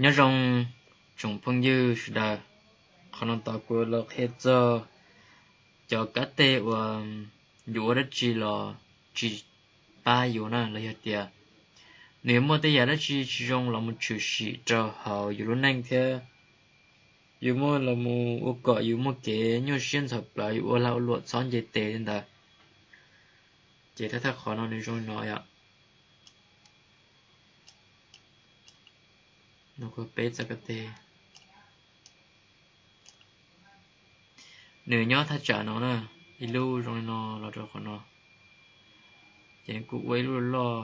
Nyob zoo tsoom phooj ywg sawv daws, qhov no tau kuv los qhia txog cov kab teg uas yus ua dab tsi los tsis pab yus na, los yog tias nws yuav muaj tej yam dab tsi tsis zoo los mus tshwm sim rau hauv yus lub neej thiab yus muaj los mus ua kom yus muaj kev nyuaj siab ntxhov plawv, yus ua lag ua luam txhob nce tes li ntawd. Ces thawj thawj qhov no nws zoo li no yom. No kuv peb txoj kab teg, nws nyob thaj tsam no na, ib lub zoo li no los rau qhov no, ces kuj ua ib lub loj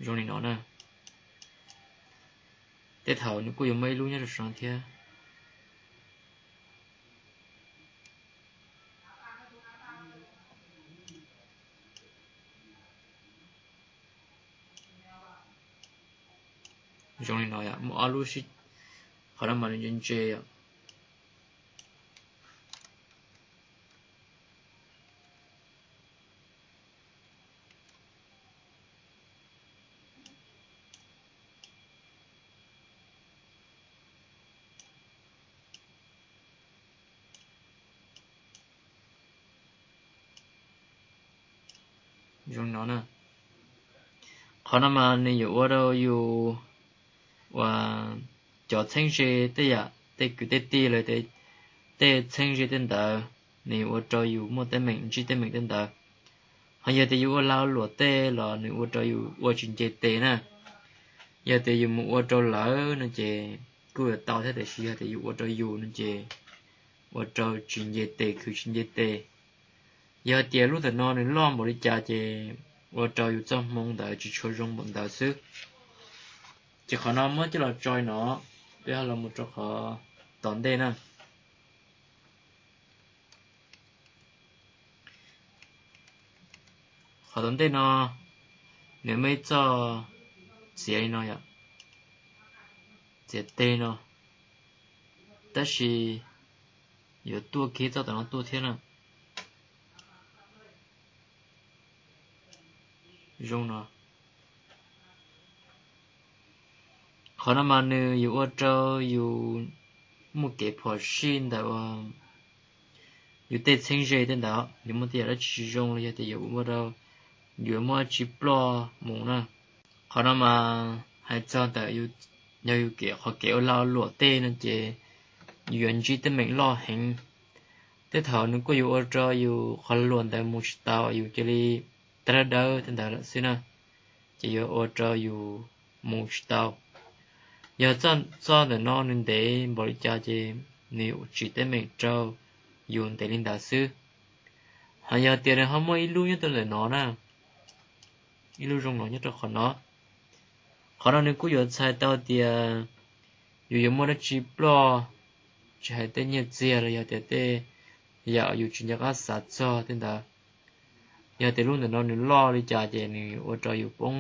zoo li no na. Tej thaum nws kuj yuav muaj ib lub nyob rau saum no thiab. Zoo li no yom, muaj ob lub sib, qhov no mas nws ntse ntse yom. Zoo no na. Qhov no mas nws yuav ua rau yus uas cov txheeb ze tej yam tej kwv tej tij lawm tej txheeb ze tej ntawd, nws yuav ua rau yus muaj teeb meem ntsib teeb meem tej ntawd. Ho yog tias yus ua lag luam tej los nws ua rau yus ua tsis nce tes na. Yog tias yus mus ua rau lawv no ces kuj yuav tau thiab, tiam sis yog tias yus ua rau yus no ces ua rau tsis nce tes, khwv tsis nce tes. Yog tias lub ntawm no nws loj npaum li cas ces ua rau yus txoj hmoo ntawd tsis tshua zoo npaum ntawd xwb. Ces qhov no muab coj los tso li no, peb ho los mus rau qhov tom ntej na. Qhov tom ntej no nws muaj ib txoj txiav li no yom, txiav teg no, tab sis yuav tuaj kiag txoj tom no tuaj thiab na. Zoo no. Qhov no mas nws yuav ua rau yus muaj kev phom sij ntawm yus tej txheeb ze tej ntawd, yus muaj tej yam dab tsi tsis zoo los yog tias yuav ua rau yus muaj dab tsi ploj mus na. Qhov no mas hais txog ntawm yus, yog yus kev, qhov kev ua lag ua luam tej no ces yus yuav ntsib teeb meem loj heev. Tej thaum nws kuj yuav ua rau yus qhov luam ntawd mus tsis tau, yus cia li tab dawb dawb tej ntawd lawm xwb na, ces yuav ua rau yus mus tsis tau. Yog txoj ntawm no nws ntev npaum li cas ces nws tsim teeb meem rau yus ntev li ntawd xwb. Ho yog tias nws ho muaj ib lub nyob rau ntawm no na, ib lub zoo no nyob rau qhov no, qhov no nws kuj yuav txhais tau tias yus yuav muaj dab tsi ploj, tsis hais tej nyiaj txiag los yog tias tej yam yus tsis nco qab xav txog tej ntawd. Yog tias lub ntawm no nws loj li cas ces nws ua rau yus poob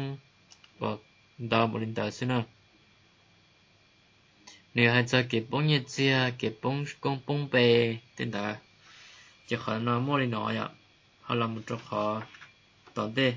uas ntau npaum li ntawd xwb na. Nws hais txog kev poob nyiaj txiag, kev poob koob poob npe tej ntawd. Ces qhov no muaj li no yom, ho los mus rau qhov tom ntej.